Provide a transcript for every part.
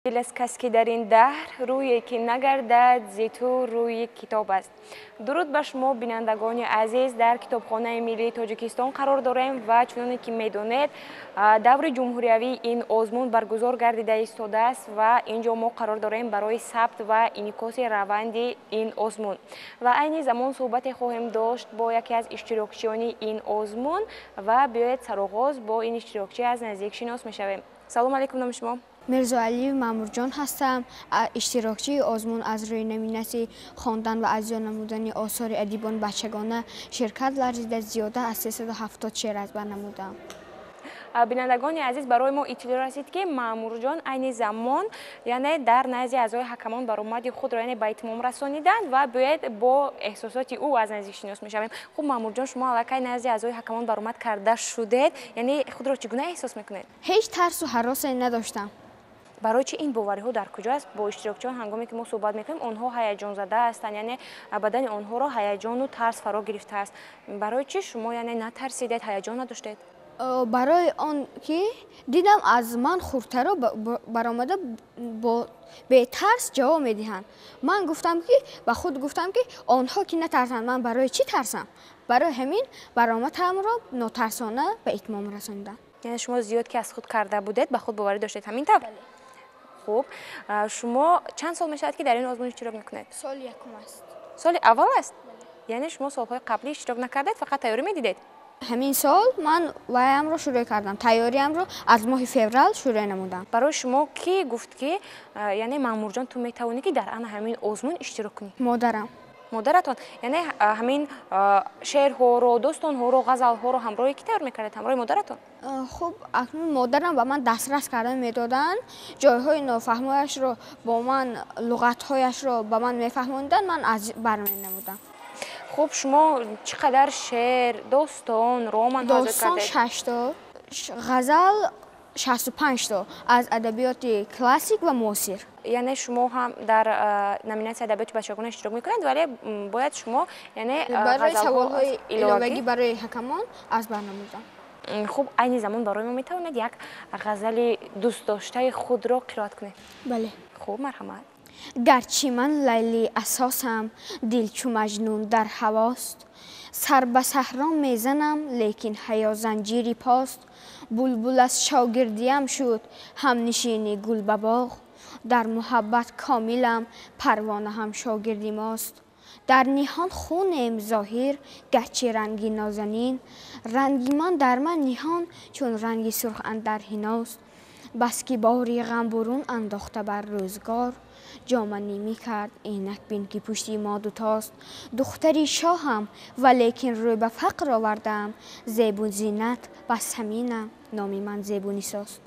Дил аз кас ки дар ин даҳр рӯе ки нагардад зи ту рӯи китоб аст. Дуруд ба шумо, бинандагони азиз. Дар Китобхонаи миллии Тоҷикистон қарор дорем ва чуноне ки медонед, даври ҷумҳуриявии ин озмун баргузор гардида истодааст ва ин ҷо мо қарор дорем барои сабт ва инъикоси раванди ин озмун. Ва айни замон суҳбате хоҳем дошт бо яке аз иштирокчиёни ин озмун ва биёед, сароғоз бо ин иштирокчӣ аз наздик шинос мешавем. Салому алайкум, номи шумо? Мирзоалиев Маъмурҷон ҳастам, иштирокчии озмун аз рӯи номинатсияи хондан ва аз ёд намудани осори адибон бачагона ширкат варзида, зиёда аз 370 шеър аз бар намудам. Бинандагони азиз, барои мо иттилоъ расид, ки Маъмурҷон айни замон, яъне дар назди аъзои ҳакамон баромади худро, яъне ба итмом расониданд ва биёед, бо эҳсосоти ӯ аз наздик шинос мешавем. Хуб, Маъмурҷон, шумо аллакай назди аъзои ҳакамон баромад карда шудед, яъне худро чӣ гуна эҳсос мекунед? Ҳеҷ тарсу ҳаросе надоштам. Барои чи? Ин бовариҳо дар куҷо аст? Бо иштирокчиён ҳангоме ки мо суҳбат мекунем, онҳо ҳаяҷонзада ҳастанд, яъне бадани онҳоро ҳаяҷону тарс фаро гирифтааст. Барои чи шумо, яъне натарсидед, ҳаяҷон надоштед? Барои он ки дидам, аз ман хурдтаро баромада бо бетарс ҷавоб медиҳанд. Ман гуфтам ки, ба худ гуфтам, ки онҳо ки натарсанд, ман барои чӣ тарсам? Барои ҳамин баромадамро нотарсона ба итмом расондам. Яъне шумо зиёд ки аз худ карда будед, ба худ боварӣ доштед, ҳамин тавр? Хуб, шумо чанд сол мешавад, ки дар ин озмун иштирок мекунед? Соли якум аст. Соли аввал аст? Яъне шумо солҳои қаблӣ иштирок накардед, фақат тайёрӣ медидед? Ҳамин сол ман ваямро шурӯъ кардам, тайёриамро аз моҳи феврал шурӯъ намудам. Барои шумо кӣ гуфт, ки яъне Маъмурҷон, ту метавонӣ, ки дар ана ҳамин озмун иштирок кунӣ? Модарам. Модаратон. Яъне ҳамин шеърҳоро, достонҳоро, ғазалҳоро ҳамроҳи кӣ тайёр мекардед? Ҳамроҳи модаратон? Хуб, акнун модарам ба ман дастрас карда медоданд, ҷойҳои нофаҳмояшро бо ман, луғатҳояшро ба ман мефаҳмонданд, ман аз бар менамудам. Хуб, шумо чӣ қадар шеър, достон, роман ҳозир Достон кардед? Шашто, ғазал 65то аз адабиёти классик ва муосир. Яъне шумо ҳам дар номинатсияи адабиёти бачагона иштирок мекунед, вале бояд шумо, яъне барои ғазалҳо саволҳои иловагӣ иловагӣ барои ҳакамон аз бар намудам. Хуб, айни замон барои мо метавонед як ғазали дӯстдоштаи худро қироат кунед? Бале. Хуб, марҳамат. Гарчи ман Лайли асосам, дил чу Маҷнун дар ҳавост, сар ба саҳро мезанам, лекин ҳаё занҷири пост. Булбул аз шогирдиям шуд ҳамнишини гул ба боғ, дар муҳаббат комилам, парвона ҳам шогирди мост. Дар ниҳон хунем зоҳир, гарчи ранги нозанин, ранги ман дар ман ниҳон чун ранги сурх андар ҳиност. Баски бори ғам бурун андохта бар рӯзгор, ҷома нимӣ кард, инак бин, ки пушти мо дутост. Духтари шоҳам, валекин рӯй ба фақр овардаам, зебу зинат бас ҳаминам, номи ман Зебунисост.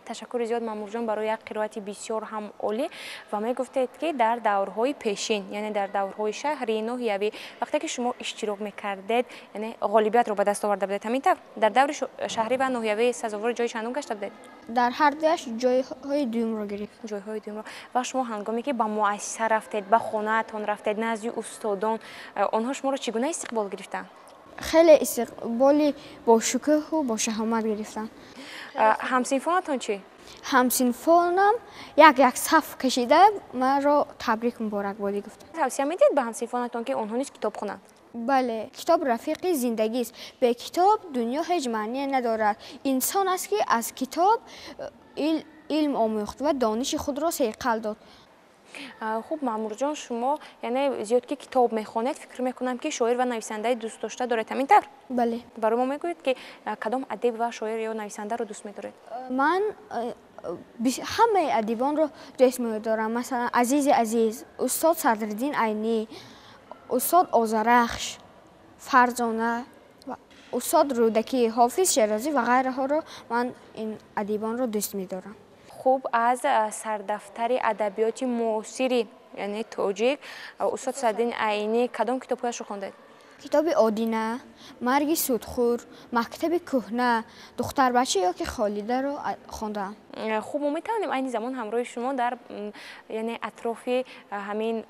Ташаккури зиёд, Маъмурҷон, барои як қироати бисёр ҳам олӣ. Ва мегуфтед, ки дар даврҳои пешин, яъне дар даврҳои шаҳрӣ, ноҳиявӣ, вақте ки шумо иштирок мекардед, яъне ғолибиятро ба даст оварда будед, ҳамин тавр? Дар даври шаҳрӣ ва ноҳиявӣ сазовори ҷои чандум гашта будед? Дар ҳар дуяш ҷойҳои дуюмро гирифт. Ҷойҳои дуюмро. Ва шумо ҳангоме ки ба муассиса рафтед, ба хонаатон рафтед, назди устодон, онҳо шуморо чӣ гуна истиқбол гирифтанд? Хеле истиқболи бошукӯҳу бошаҳомат гирифтанд. Ҳамсинфонатон чӣ? Ҳамсинфонам як як саф кашида маро табрик, муборакбодӣ гуфтанд. Тавсия медиҳед ба ҳамсинфонатон, ки онҳо низ китоб хонанд? Бале, китоб рафиқи зиндагист. Бе китоб дунё ҳеҷ маъние надорад. Инсон аст, ки аз китоб илм омӯхт ва дониши худро сайқал дод. Хуб, Маъмурҷон, шумо, яъне зиёд ки китоб мехонед, фикр мекунам, ки шоир ва нависандаи дӯстдошта доред, ҳамин тавр? Бале. Барои мо мегӯед, ки кадом адиб ва шоир ё нависандаро дӯст медоред? Ман ҳамаи адибонро дӯст медорам, масалан, Азизи Азиз, устод Садриддин Айнӣ, устод Озарахш, Фарзона, устод Рӯдакӣ, Ҳофиз Шерозӣ ва ғайраҳоро ман ин адибонро дӯст медорам. Хуб, аз сардафтари адабиёти муосири, яъне тоҷик, устод Садриддин Айнӣ кадом китобҳояшро хондед? Китоби «Одина», «Марги судхӯр», «Мактаби кӯҳна», «Духтарбача ё ки Холидаро» хондаам. Хуб, мо метавонем айни замон ҳамроҳи шумо дар яъне атрофи ҳамин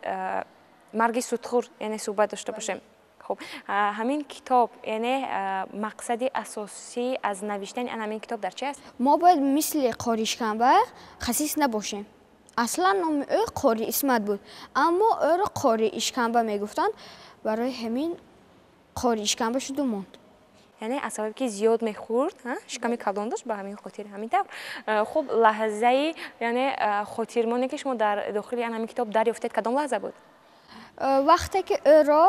«Марги судхӯр», яъне суҳбат дошта бошем? Хуб, ҳамин китоб, яъне мақсади асосӣ аз навиштани ан ҳамин китоб дар чи аст? Мо бояд мисли Қоришканба хасис набошем. Аслан номи ӯ Қори Исмат буд, аммо ӯро Қори Ишкамба мегуфтанд, барои ҳамин Қори Ишкамба шуду монд. Яъне аз сабаби ки зиёд мехӯрд, шиками калон дошт, ба ҳамин хотир ҳамин тавр. Хуб, лаҳзаи, яъне хотирмоне, ки шумо дар дохили ҳамин китоб дарёфтед, кадом лаҳза буд? Вақте ки ӯро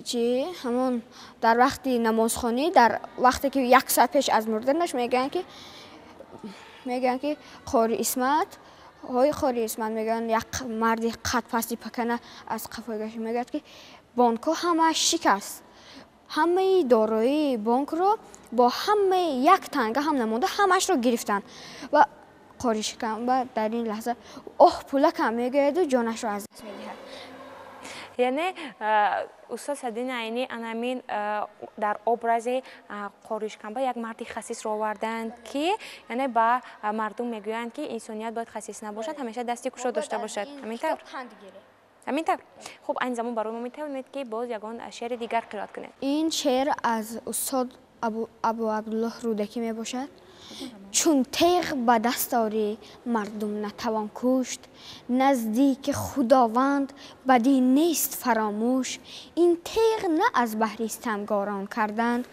чи ҳамон дар вақти намозхонӣ, дар вақте ки як соат пеш аз мурданаш мегӯянд, ки «Қори Исмат, ҳои Қори Исмат», мегӯянд, як марди қадпасти пакана аз қафои гашт, мегӯяд, ки бонкҳо ҳамааш шикаст, ҳамаи дороии бонкро бо ҳамаи як танга ҳам намонда, ҳамаашро гирифтанд. Ва Қори Шикамба дар ин лаҳза «Оҳ, пулакам» мегӯяду ҷонашро аз даст медиҳад. Яъне устод Садриддин Айнӣ анамин дар образи Қоришкамба як марди хасисро оварданд, ки яъне ба мардум мегӯянд, ки инсоният бояд хасис набошад, ҳамеша дасти кушод дошта бошад. Ҳамин тавр, ҳамин тавр. Хуб, айни замон барои мо метавонед, ки боз ягон шеъри дигар қироат кунед? Ин шеър аз устод Абу Абдуллоҳ Рӯдакӣ мебошад. Чун теғ ба даст орӣ, мардум натавон кушт, наздики Худованд бадӣ нест фаромӯш. Ин теғ на аз баҳри ситамгорон карданд,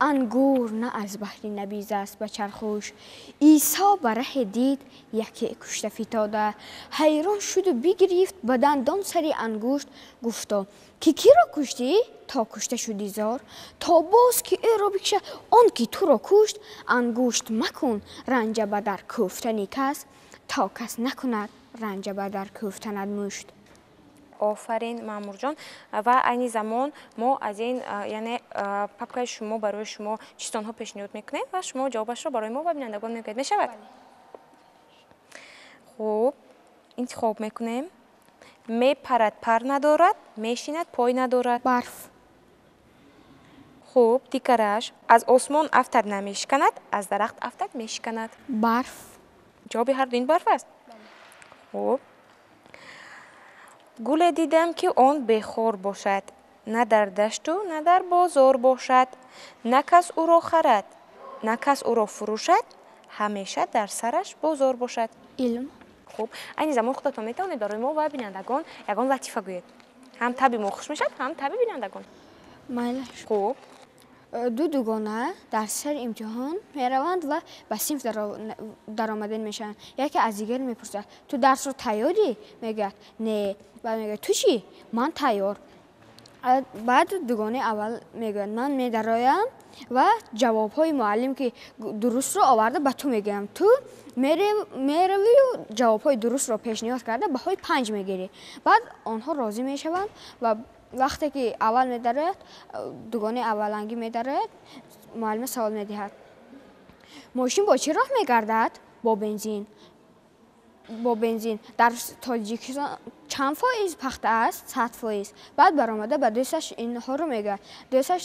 ангур на аз баҳри набиз аст ба чархуш. Исо ба раҳе дид яке кушта фитода, ҳайрон шуду бигирифт ба дандон сари ангушт. Гуфто, ки киро куштӣ, то кушта шудӣ зор? То боз ки ӯро бикушад он ки туро кушт. Ангушт макун ранҷа ба дар кӯфтани кас, то кас накунад ранҷа ба дар кӯфтанат мушт. Офарин, Маъмурҷон! Ва айни замон мо аз ин, яъне папкаи шумо, барои шумо чистонҳо пешниҳод мекунем ва шумо ҷавобашро барои мо ва бинандагон мегӯед. Мешавад? Хуб, интихоб мекунем. Мепарад, пар надорад, мешинад, пой надорад. Барф. Хуб, дигараш: аз осмон афтад, намешиканад, аз дарахт афтад, мешиканад. Барф. Ҷавоби ҳарду ин барф аст. Хуб, гуле дидам, ки он бехор бошад, на дар дашту на дар бозор бошад, на кас ӯро харад, на кас ӯро фурӯшад, ҳамеша дар сараш бозор бошад. Илм. Хуб, айни замон худатон метавонед барои мо ва бинандагон ягон латифа гӯед. Ҳам таби мо хуш мешавад, ҳам таби бинандагон. Майлаш. Хуб. Ду дугона дар сари имтиҳон мераванд ва ба синф даромадан мешаванд. Яке аз дигар мепурсад: «Ту дарсро тайёрӣ?» Мегӯяд: «Не». Баъд мегӯяд: «Ту чӣ?» «Ман тайёр». Баъд дугонаи аввал мегӯяд: «Ман медароям ва ҷавобҳои муаллим, ки дурустро оварда, ба ту мегӯям. Ту меравию ҷавобҳои дурустро пешниҳод карда, баҳои 5 мегирӣ». Баъд онҳо розӣ мешаванд ва вақте ки аввал медарояд, дугонаи аввалангӣ медарояд, муаллима савол медиҳад: «Мошин бо чӣ роҳ мегардад?» «Бо бензин». «Бо бензин. Дар Тоҷикистон чанд фоиз пахта аст?» 100%». Баъд баромада ба дӯсташ инҳоро мегӯяд. Дӯсташ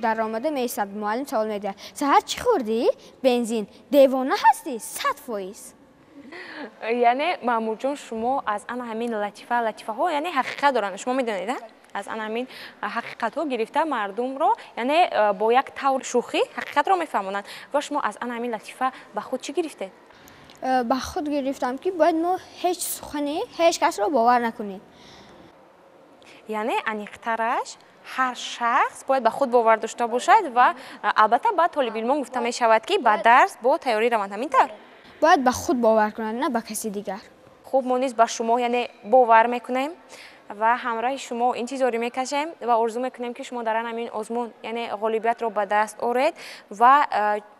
даромада меистад. Муаллим савол медиҳад: «Саҳар чӣ хӯрдӣ?» «Бензин». «Девона ҳастӣ? 100%». Яъне, Маъмурҷон, шумо аз ана ҳамин латифаҳо, яъне ҳақиқат доранд, шумо медонед, аз ана ҳамин ҳақиқатҳо гирифта, мардумро, яъне бо як тавр шӯхӣ ҳақиқатро мефаҳмонанд. Ва шумо аз ана ҳамин латифа ба худ чӣ гирифтед? Ба худ гирифтам, ки бояд мо ҳеҷ сухани ҳеҷ касро бовар накунем. Яъне аниқтараш, ҳар шахс бояд ба худ бовар дошта бошад. Ва албатта ба толибилмон гуфта мешавад, ки ба дарс бо тайёрӣ раванд. Ҳамин тавр. Бояд ба худ бовар кунанд, на ба каси дигар. Хуб, мо низ ба шумо, яъне, бовар мекунем ва ҳамроҳи шумо интизорӣ мекашем ва орзу мекунем, ки шумо дар ҳамин озмун, яъне, ғолибиятро ба даст оред ва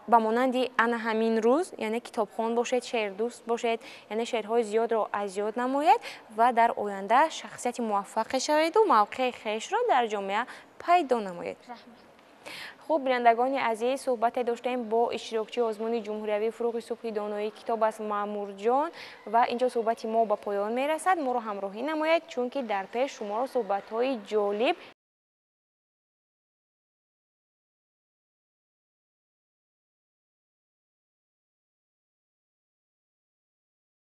ба монанди ана ҳамин рӯз, яъне, китобхон бошед, шеърдӯст бошед, яъне шеърҳои зиёдро аз ёд намоед ва дар оянда шахсияти муваффақе шаведу мавқеи хешро дар ҷомеа пайдо намоед. Хуб, бинандагони азиз, суҳбате доштем бо иштирокчии озмуни ҷумҳуриявии «Фурӯғи субҳи доноӣ китоб аст» Маъмурҷон. Ва инҷо суҳбати мо ба поён мерасад. Моро ҳамроҳӣ намоед, чунки дар пеш шуморо суҳбатҳои ҷолиб.